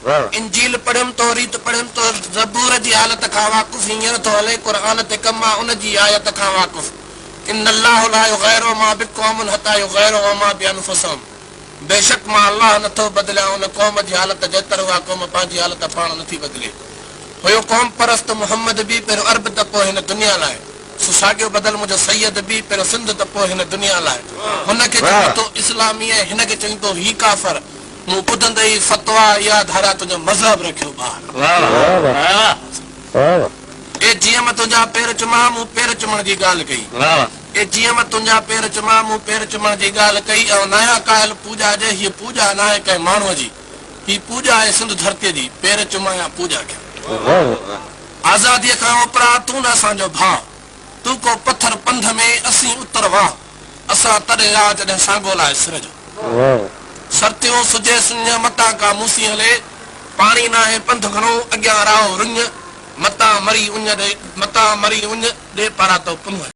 انجيل پڙهيم، توريت پڙهيم، تو زبور جي حالت کان واقف هينئر ٿو هلي قرآن تي ڪم آ ان جي آيت کان واقف ان الله لا يغير ما بقوم حتي يغيروا ما بانفسهم بيشڪ مان الله نه ٿو بدليان ان قوم جي حالت جيتر اها قوم پنهنجي حالت پاڻ نه ٿي بدلي. هيو قوم پرست محمد به پهريون عرب ته پوء هن دنيا لاء سو ساڳيو بدل منهنجو سيد به پهريون سنڌ ته پوء هن دنيا لاء هن کي چوين ٿو اسلامي ۽ هن کي چوين ٿو هي ڪافر مون ٻڌندي ئي فتويٰ اها ڌاريا تنهنجو مذهب رکيو ٻاهر. اي جيئم تنهنجا پير چمان مون پير چمڻ جي ڳالهه ڪئي. اي جيئم تنهنجا پير چمان مون پير چمڻ جي ڳالهه ڪئي آئون ناهيان قائل پوڄا جي هيء پوڄا ناهي ڪنهن ماڻهوء جي هي پوڄا آهي سنڌ ڌرتيء جي پير چمان يا پوڄا ڪيان. آزاديء کان اوپرا تون نه اسان جو ڀاء تون ڪو پٿر پنڌ ۾ اسين اتر واهه اسان تڏهن آ جڏهن سانگو لاء سر جو. سرتيون سجهي سڃ متان ڪا مون سين هلي پاڻي ناهي پنڌ گهڻو اڳيان راهو رڃ متان مري اڃ ڏي متان مري اڃ ڏي پاراتو پنهونء.